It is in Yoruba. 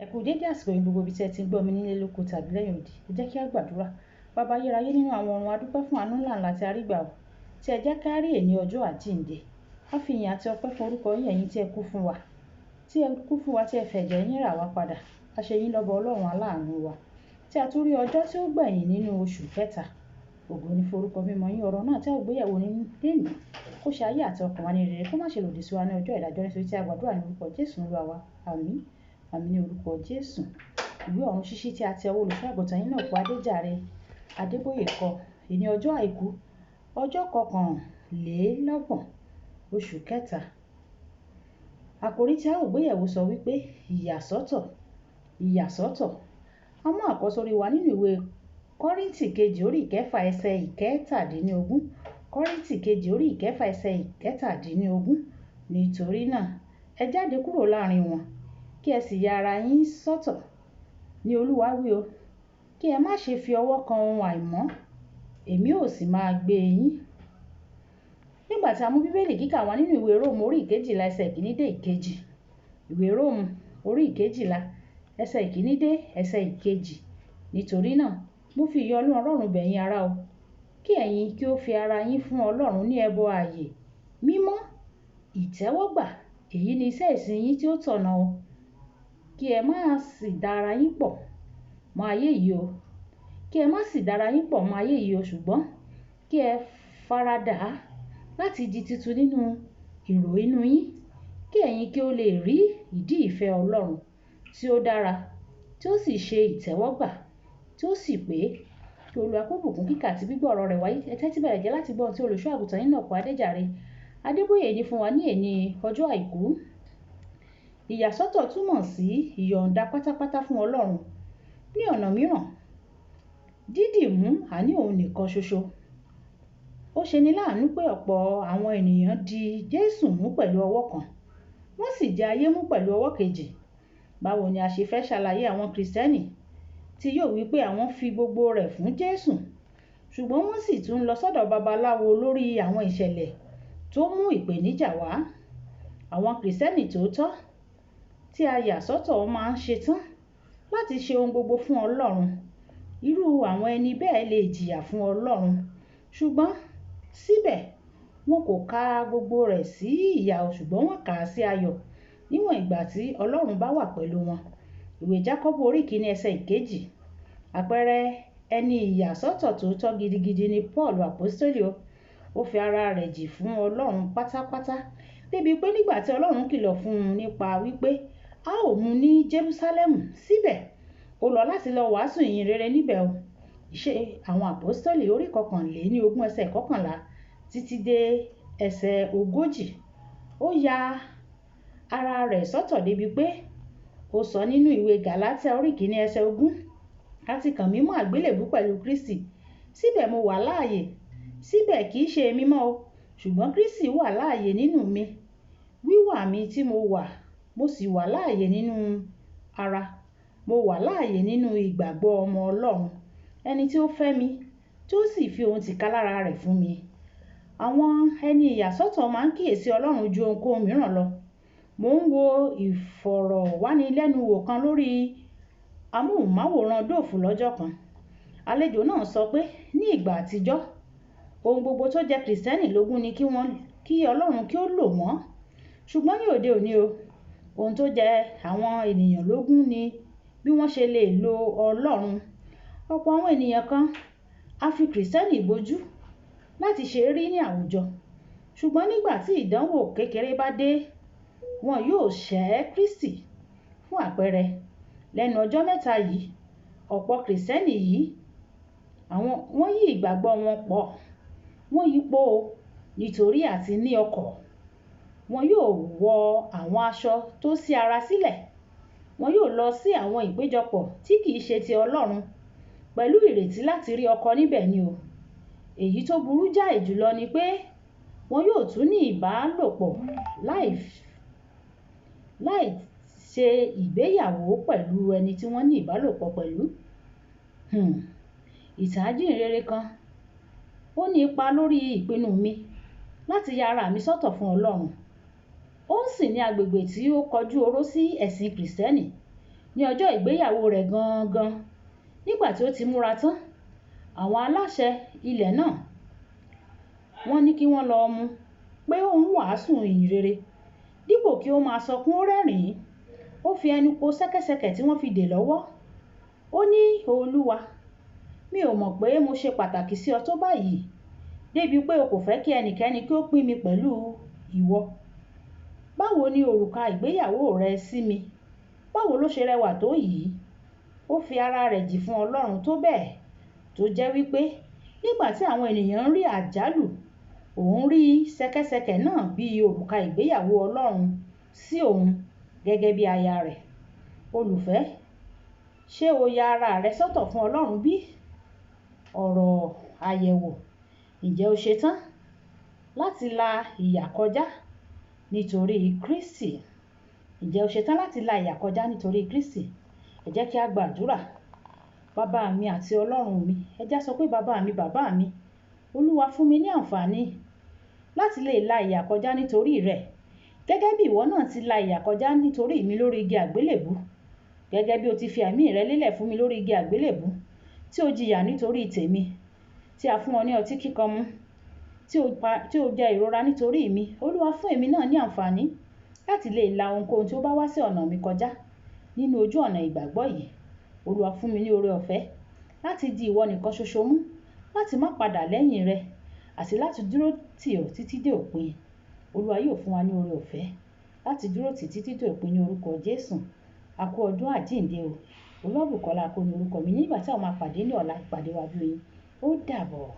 Ẹ kú dédé àsìkò yìí gbogbo ibi tí ẹ ti ń gbọ́ mi nílé lóko tàbí lẹ́yìn odi. Ẹ jẹ́ kí a gbàdúrà. Baba ayérayé nínú àwọn ọ̀run, a dúpẹ́ fún àánú ńlá ńlá tí a rí gbà o, tí ẹ jẹ́ ká rí èní ọjọ́ àjíǹde. A fi ìyìn àti ọpẹ́ fún orúkọ yín, ẹ̀yin tí ẹ kú fún wa, tí ẹ kú fún wa, tí ẹ fẹ̀jẹ̀ yín rà wá padà. A ṣe yín lọ́ba Ọlọ́run aláàánú wa, tí a tún rí ọjọ́ tí ó gbẹ̀yìn nínú oṣù kẹta. Ògo ni fún orúkọ mímọ́ yín. Ọ̀rọ̀ náà tí a ó gbé yẹ̀wò nínú lénìí, kó ṣe ayé àti ọkàn wa ní rere, kó má ṣe lòdì sí wa ní ọjọ́ ìdájọ́, nítorí tí a gbàdúrà ní orúkọ Jésù Olúwa wa. Àmín. Àmín ní orúkọ Jésù. Ìwé ọ̀run ṣíṣí tí a ti ọwọ́ olùṣọ́ àgùntàn yín náà kọ Adéjàre Adébóyè kọ. Èní ọjọ́ àìkú, ọjọ́ 31 oṣù kẹta. Àkòrí tí a ó gbé yẹ̀wò sọ wípé ìyàsọ́tọ̀, ìyàsọ́tọ̀. A mú àkọ́sórí wa nínú ìwé Kọ́ríńtì kejì orí ìkẹfà ẹsẹ̀ 17. Kọ́ríńtì kejì orí ìkẹfà ẹsẹ̀ 17. Nítorí náà, ẹ jáde kúrò láàrin wọn, kí ẹ sì ya ara yín sọ́tọ̀, ní Olúwa wí o. Kí ẹ má ṣe fi ọwọ́ kan ohun àìmọ́, èmi ó sì máa gbé yín. Nígbà tí a mú Bíbélì kíkà wá nínú ìwé Róòmù orí 12 ẹsẹ̀ 1 dé 2. Ìwé Róòmù orí 12 ẹsẹ̀ 1 dé ẹsẹ̀ 2. Nítorí náà, mo fi ìyọ́nú Ọlọ́run bẹ̀ yín ará o, kí ẹ̀yin kí ó fi ara yín fún Ọlọ́run ní ẹbọ ààyè, mímọ́, ìtẹ́wọ́gbà. Èyí ni iṣẹ́ ìsìn yín tí ó tọ̀nà o. Kí ẹ má sì dára yín pọ̀ mọ́ ayé yìí o. Kí ẹ má sì dára yín pọ̀ mọ́ ayé yìí o, ṣùgbọ́n kí ẹ faradà láti di titun nínú ìrò inú yín, kí ẹ̀yin kí ó lè rí ìdí ìfẹ́ Ọlọ́run tí ó dára, tí ó sì ṣe ìtẹ́wọ́gbà, tí ó sì pé. Kí Olúwa kó bùkún kíkà àti gbígbọ́ ọ̀rọ̀ rẹ̀ wáyé. Ẹ tẹ́tí bẹ̀rẹ̀ jẹ́ láti gbọ́ ohun tí olùṣọ́ àgùntàn yín náà kọ Adéjàre Adébóyè ní fún wa ní èní ọjọ́ àìkú. Ìyàsọ́tọ̀ túmọ̀ sí ìyọ̀ǹda pátápátá fún Ọlọ́run. Ní ọ̀nà mìíràn, dídì mú àní òun nìkan ṣoṣo. Ó ṣe ni láàánú pé ọ̀pọ̀ àwọn ènìyàn di Jésù mú pẹ̀lú ọwọ́ kan, wọ́n sì di ayé mú pẹ̀lú ọwọ́ kejì. Báwo ni a ṣe fẹ́ ṣàlàyé àwọn Kìrìsìtẹ́nì tí yóò wí pé àwọn fi gbogbo rẹ̀ fún Jésù, ṣùgbọ́n wọ́n sì tún lọ sọ́dọ̀ babaláwo lórí àwọn ìṣẹ̀lẹ̀ tó mú ìpèníjà wá? Àwọn Kìrìsìtẹ́nì tòótọ́ tí a yà sọ́tọ̀ máa ń ṣetán láti ṣe ohun gbogbo fún Ọlọ́run. Irú àwọn ẹni bẹ́ẹ̀ lè jìyà fún Ọlọ́run, ṣùgbọ́n síbẹ̀ wọn kò ka gbogbo rẹ̀ sí ìyà, ṣùgbọ́n wọ́n kà á sí ayọ̀ níwọ̀n ìgbà tí Ọlọ́run bá wà pẹ̀lú wọn. Ìwé Jákọ́bù orí 1 ẹsẹ̀ 2. Àpẹẹrẹ ẹni ìyàsọ́tọ̀ tòótọ́ gidigidi ni Paul Àpọ́sítélì o. Ó fi ara rẹ̀ jì fún Ọlọ́run pátápátá, débi pé nígbà tí Ọlọ́run kìlọ̀ fún un nípa wípé a ó mú ní Jerúsálẹ́mù, síbẹ̀ ó lọ láti lọ wàásù ìyìn rere níbẹ̀ o. Ìṣe àwọn Àpọ́sítélì orí 21 ẹsẹ̀ 11 títí dé ẹsẹ̀ 40. Ó ya ara rẹ̀ sọ́tọ̀ débi pé ó sọ nínú ìwé Gàlátíà orí 1 ẹsẹ̀ 20, a ti kàn mí mọ́ àgbélébùú pẹ̀lú Kristi, síbẹ̀ mo wà láàyè, síbẹ̀ kì í ṣe èmi mọ́ o, ṣùgbọ́n Kristi wà láàyè nínú mi. Wíwà mi tí mo wà, mo sì wà láàyè nínú ara. Mo wà láàyè nínú ìgbàgbọ́ ọmọ Ọlọ́run, ẹni tí ó fẹ́ mi, tí ó sì fi ohun tìkálára rẹ̀ fún mi. Àwọn ẹni ìyàsọ́tọ̀ máa ń kíyèsi Ọlọ́run ju ohunkóhun mìíràn lọ. Mo ń wo ìfọ̀rọ̀wánilẹ́nuwò kan lórí amóhùnmáwòrán Dove lọ́jọ́ kan. Àlejò náà sọ pé ní ìgbà àtijọ́, ohun gbogbo tó jẹ́ Kìrìsìtẹ́nì lógún ni kí Ọlọ́run kí ó lò wọ́n. Ṣùgbọ́n ní òde òní o, ohun tó jẹ àwọn ènìyàn lógún ni bí wọ́n ṣe lè lo Ọlọ́run. Ọ̀pọ̀ àwọn ènìyàn kan á fi Kìrìsìtẹ́nì bojú láti ṣe rí ní àwùjọ. Ṣùgbọ́n nígbà tí ìdánwò kékeré bá dé, wọn yóò ṣẹ́ Kristi. Fún àpẹẹrẹ, lẹ́nu ọjọ́ mẹ́ta yìí, ọ̀pọ̀ Kìrìsìtẹ́nì yìí, wọ́n yí ìgbàgbọ́ wọn pọ̀. Wọ́n yípo o, nítorí àti ní ọkọ̀. Wọn yóò wọ àwọn aṣọ tó sí ara sílẹ̀. Wọn yóò lọ sí àwọn ìpéjọpọ̀ tí kì í ṣe ti Ọlọ́run pẹ̀lú ìrètí láti rí ọkọ níbẹ̀ ni o. Èyí tó burú jáì jùlọ ni pé wọn yóò tún ní ìbálòpọ̀ láì ṣe ìgbéyàwó pẹ̀lú ẹni tí wọ́n ní ìbálòpọ̀ pẹ̀lú. Ìtàn ajíhìnrere kan ó ní ipa lórí ìpinnu mi láti ya ara mi sọ́tọ̀ fún Ọlọ́run. Ó ń sìn ní agbègbè tí ó kọjú oró sí ẹ̀sìn Kìrìsìtẹ́nì. Ní ọjọ́ ìgbéyàwó rẹ̀ gan-an, nígbà tí ó ti múra tán, àwọn aláṣẹ ilẹ̀ náà wọ́n ní kí wọ́n lọ mú pé ó ń wàásù ìyìn rere. Dípò kí ó máa sọkún, ó rẹ́rìn-ín. Ó fi ẹnu ko ṣẹ̀kẹ̀ṣẹ̀kẹ̀ tí wọ́n fi dè lọ́wọ́. Ó ní, "Olúwa, mi ò mọ̀ pé mo ṣe pàtàkì sí ọ tó báyìí, débi pé o kò fẹ́ kí ẹnikẹ́ni kí ó pín mi pẹ̀lú ìwọ. Báwo ni òrùka ìgbéyàwó rẹ sí mi? Báwo ló ṣe rẹwà tó yìí?" Ó fi ara rẹ̀ jì fún Ọlọ́run tó bẹ́ẹ̀ tó jẹ́ wípé nígbà tí àwọn ènìyàn ń rí àjálù, òun rí ṣẹ̀kẹ̀ṣẹ̀kẹ̀ náà bí òrùka ìgbéyàwó Ọlọ́run sí òun gẹ́gẹ́ bí aya rẹ̀. Olùfẹ́, ṣé o ya ara rẹ sọ́tọ̀ fún Ọlọ́run bí? Ọ̀rọ̀ àyẹ̀wò. Ǹjẹ́ o ṣe tán láti la ìyà kọjá nítorí Kristi? Ǹjẹ́ o ṣe tán láti la ìyà kọjá nítorí Kristi? Ẹ jẹ́ kí a gbàdúrà. Bàbá mi àti Ọlọ́run mi, ẹ já sọ pé bàbá mi, bàbá mi, Olúwa fún mi ní àǹfààní láti lè la ìyà kọjá nítorí rẹ̀. Gẹ́gẹ́ bí ìwọ náà ti la ìyà kọjá nítorí mi lórí igi àgbélébùú, gẹ́gẹ́ bí o ti fi ẹ̀mí rẹ lélẹ̀ fún mi lórí igi àgbélébùú, tí o jìyà nítorí tèmi, tí a fún ọ ní ọtí kíkan mu, tí o jẹ ìrora nítorí mi. Olúwa fún èmi náà ní àǹfààní láti lè la ohunkóhun tí ó bá wá sí ọ̀nà mi kọjá nínú ojú ọ̀nà ìgbàgbọ́ yìí. Olúwa fún mi ní oore ọ̀fẹ́ láti di ìwọ nìkan ṣoṣo mú, láti má padà lẹ́yìn rẹ, àti láti dúró tì ọ́ títí dé òpin. Olúwa yóò fún wa ní oore ọ̀fẹ́ láti dúró tì títí dé òpin ní orúkọ Jésù. A kú ọdún àjíǹde o. Olúwabùkọ́lá Akó ni orúkọ mi. Nígbà tí a máa pàdé ní ọ̀la, ìpàdé wa bí oyin. Ó dàbọ̀.